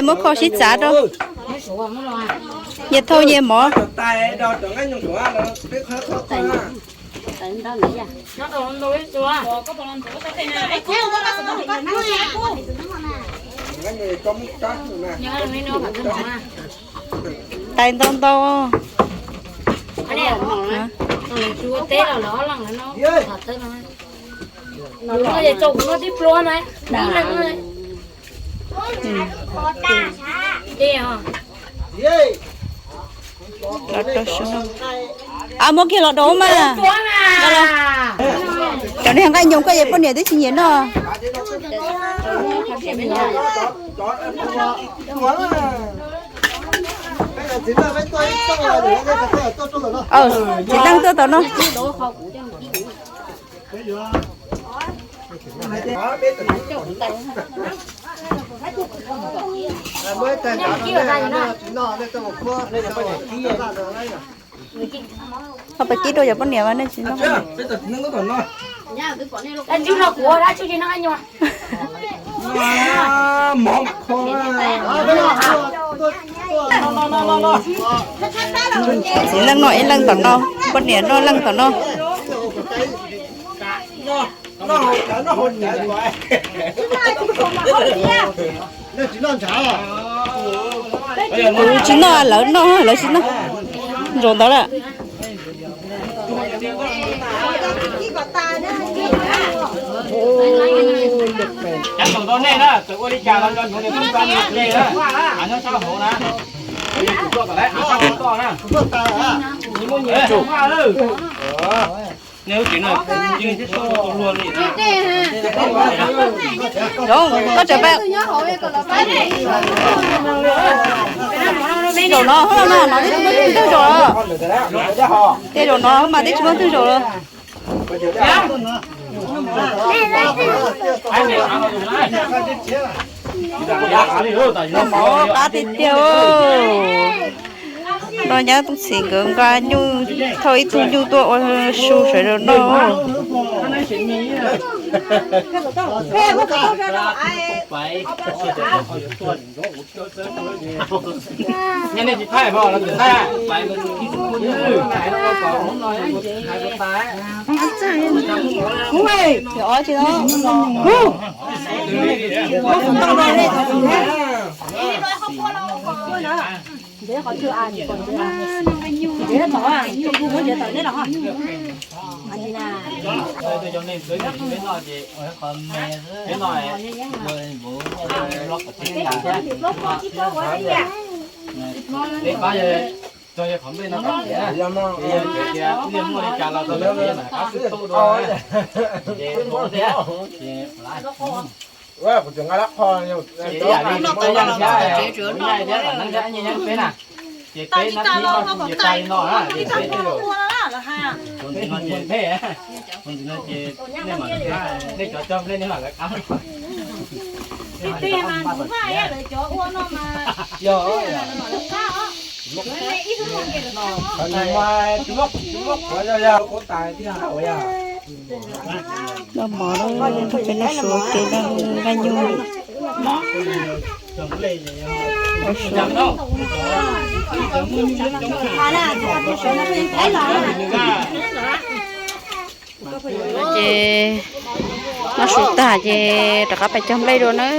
Muab kho sib txav rau. Nyias thauj nyias mov. Tais ntau ntau. Muab kiag los rau mas. Cov niag nqaij nyoos koj yog poj niam twb tsis nyiam noj. Txiv neej tuaj tom no. Ho pab kib rau cov poj niam mas nej tsis noj. Txiv neej noj ib leeg tom no, poj niam noj leej tom no. Kuv tsis noj, lawv noj, lawv tsis noj. Ntsaus ntawd lawm. Zoo, koj tseem pab. Zaum no, no, no, no twb tsis muaj twg zaum lawm. Tej zaum no mas twb tsis muaj twg zaum lawm. Mov qab tiag tiag. No nyab Tooj Txhim nkawd nqa nyuj, thauj ib tug nyuj tuaj ua su sawv daws noj. Ces peb nab thib no ces peb no, ces peb no ces nej mam, nej cov coj nplej nej mam lawv qab. Yog, noj mov, noj peb noj su ces noj nqaij nyuj. Ces noj su tag ces rov qab pais cog nplej dua nawb.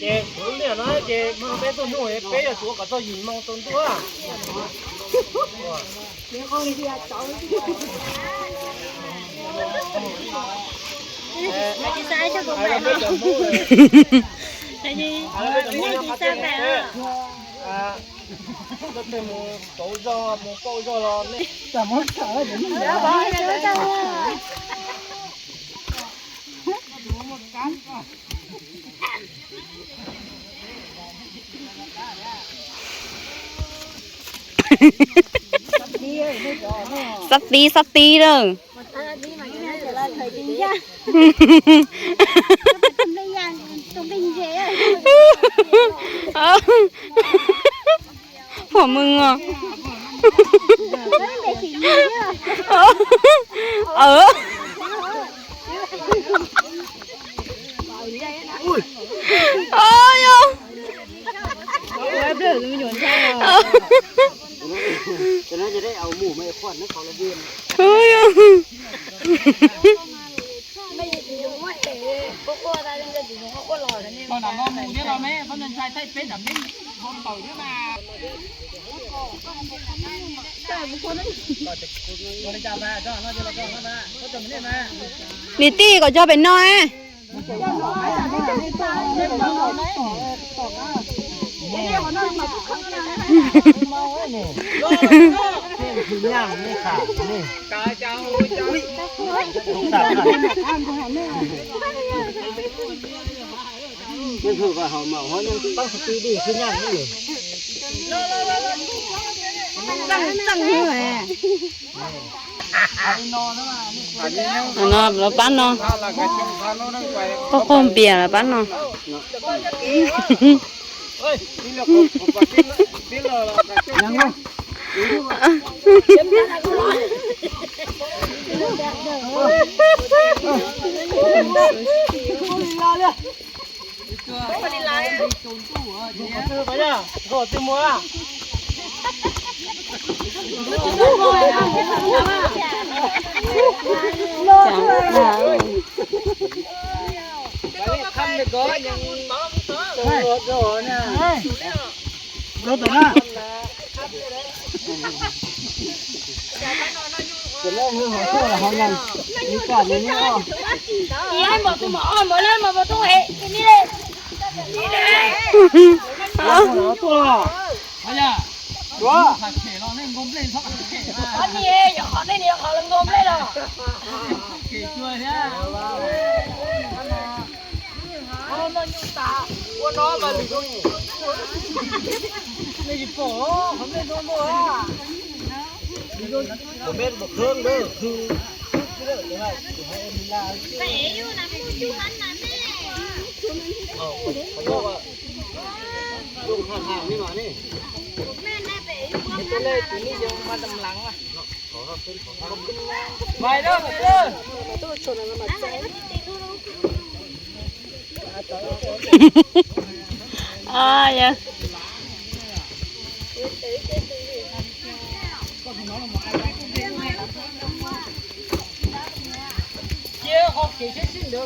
Ces kuv niam no ces peb tuaj nug peb yuav tsum ua kom txog yim moo tsaus ntuj. Mus pauj zog, mus pauj zog los nej. Xab tib xab tib lawm. Pom mws os. Ua, yog. Niam tij, kom cog pem no. No los pab no, poj qaug npias los pab no.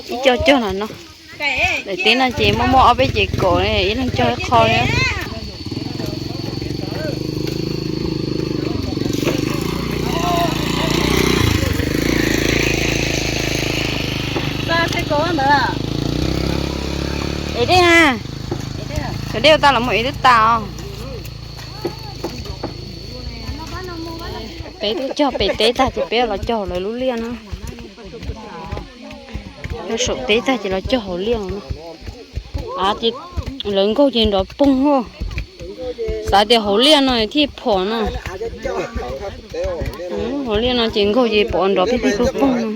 Ib co cog los no. Daim teb no ces muaj muaj ob peb ces kaum, ib leeg cog ib qho li. Es dej na, cov dej ua tau los mus es twb tas os. Peb twb cog pem teb tag ces peb los cog lawv lub liaj no. Cog saum teb tag ces los cog hauv liaj no. Av ces lawv nkaug ces nrov poog. Xav tias hauv liaj no thiaj phom no. Hauv liaj no ces nkaug ces pom nrov pig pig poog poog no.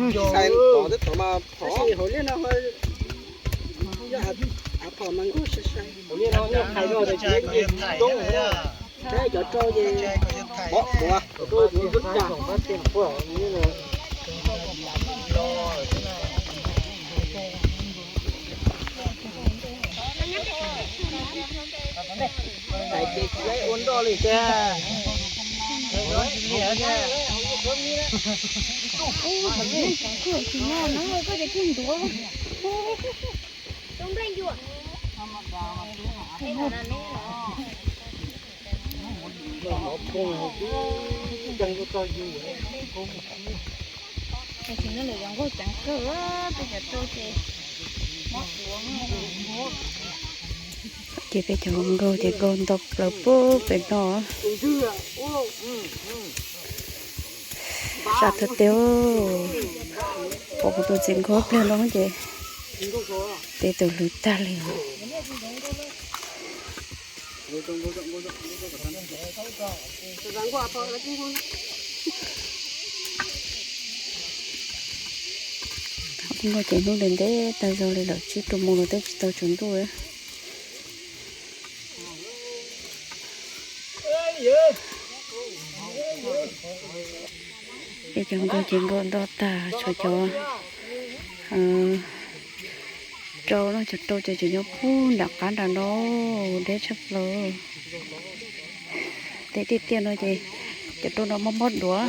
Tam sim no lawv yuav nkaug ceev kawg, peb cov hluas nkauj ces nkaug ntau plaws pub pem no. Sab thawj teb, pom kuv tus txiv nkauj pliag no ces teb tus hlwv tag li. Nkauj ces hnub ntev ntev tag zog li lawm, tsib rau moos los twb tsis tau tsaus ntuj. Cov nkaus ces nkaus ntau tag, tshuav cov rau no, cov rau ces tseem nyob puag nram qab nram no, deb tshaj plaws. Tej tiaj tiaj no ces cov rau no mob mob duav.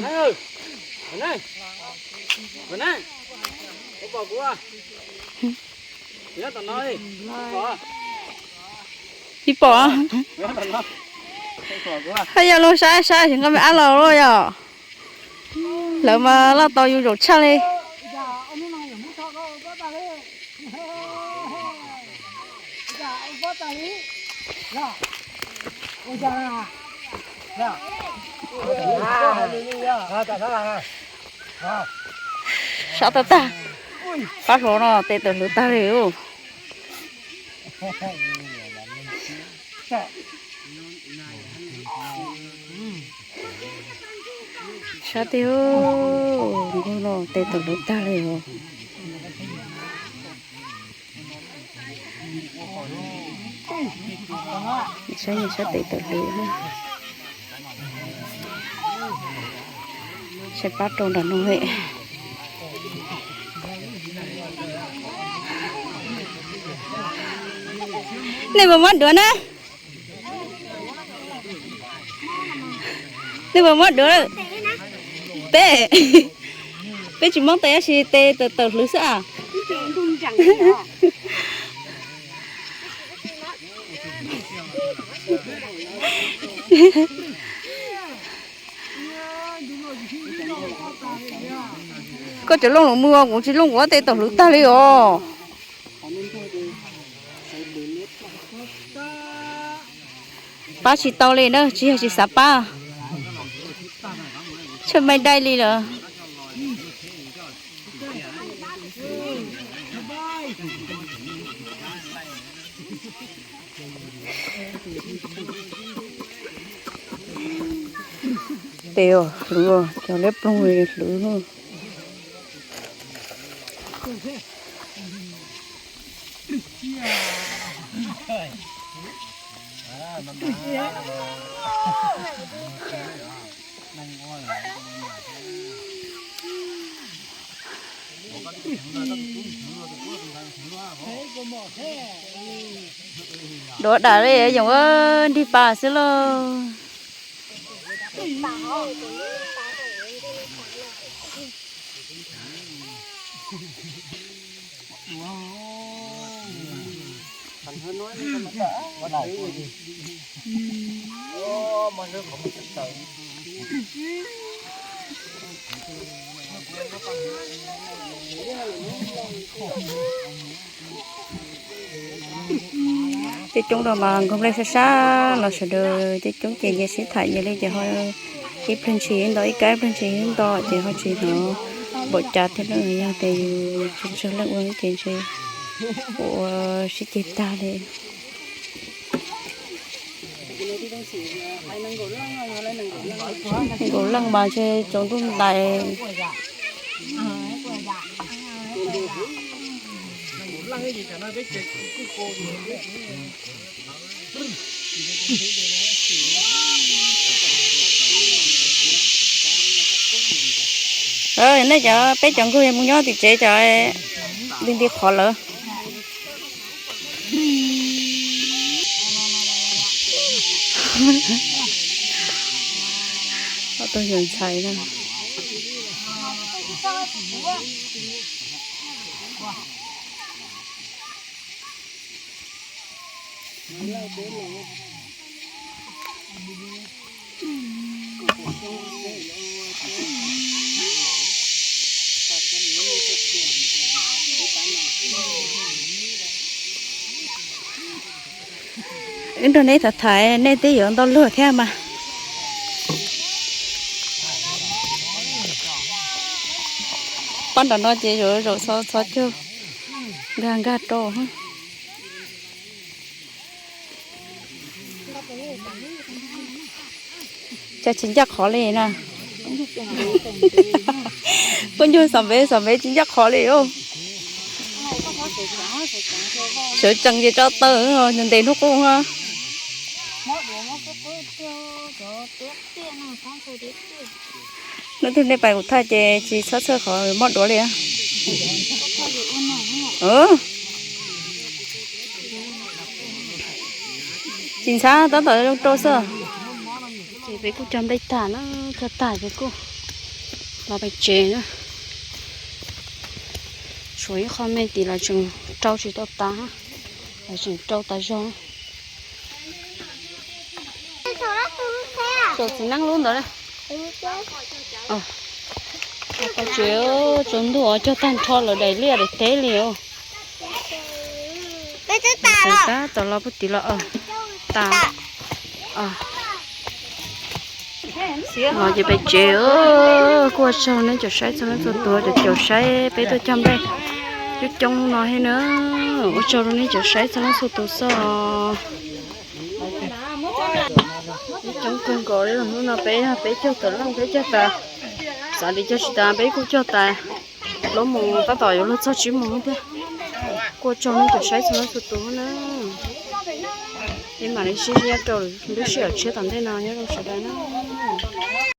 Tsis pom. Haj yog luag saib saib tsis nqa me ab los luaj yom. Lawv mas loj tau yus zaum tshaj li. Sab tag tag. Pab hluas no tes tawm hlwv tag li. Sab tiag, nkaus no tes tawm hlwv tag li os. Saib, saib tes tawm hlwv. Saib pab rau nram no. Nej puas muab duav na? Nej puas muab duav? Peb, peb tsis muab tes, tab sis tes tawm tawm hlwv xwb as. Koj cov looj los mus, kuv tsis looj, kuv tes tawm hlwv tag li os. Pab tsis tau li na, tsis yog tsis xav pab, tshuav me dai li lawm. Tes hlwv, cov liab ploog li hlwv. Duav dam li yoov, nrig pas xwb lauj. Tej coob rau mas nkaug nplej sab sab los sawv daws, tej coob ces nyias sib tham nyias li ces ho ib pliag ntshis ib nto, ib kab ib pliag ntshis ib nto ces ho tsis hnov npaum cas thiab na. Yog tias yus tsawg tsawg leej ua ces ntshe ua sib ceg tag li. Nkaus leej mas ntshe tsaus ntuj ntais. Nej cov, peb cov nkaug mus nyob tim tsev cov, nti nti qhov lawm. Ob tug yawg ntxhais na. Wb nrog neb tham tham, nej twb yuav ntau luag thiab mas. Pab nram no ces zaum zaum txhos txhos caug, nkag nkag rau. Cas tsis ncaj qhov li na. Koj nyuag xav npev xav npev tsis ncaj qhov li os. Sawv tsees ces tso taw ntev hnub qub. Hnub twg nej pais kuv thaj ces tsis txhob txhawj qhov mob duav li. Tsis ntxhab, tab tom zoo rau xwb. Ces peb kuj cog nplej tag na, cog tag ces kuj los pem tsev na. Tshuav ib qho me tim los tseem rau tsis tau tas, los tseem rau tas zog. Txiv neeb lub ntawd. Pem tsev, tsaus ntuj cog tag nrho lawm daim liaj daim teb li. Tab tom los puag tim los tas. Los ces pem tsev, kuj ua tsaug nej cov saib txhua leej txhua tus, cov caum saib peb tuaj cog nplej coob coob hnub no thiab na. Ua tsaug rau nej cov saib txhua leej txhua tus xwb. Coob kawg nkaus li, hnub no peb yog peb caug tawm leej peb cog tas, xav tias cog tsis tas peb kuj cog tas. Lub mus tab tom yuav luag txog tsib moos thiab. Kuj ua tsaug nej cov saib txhua leej txhua tus na. Peb mam li sib ntsib rau lub sij hawm tshiab tom ntej no, nyob zoo sawv daws na.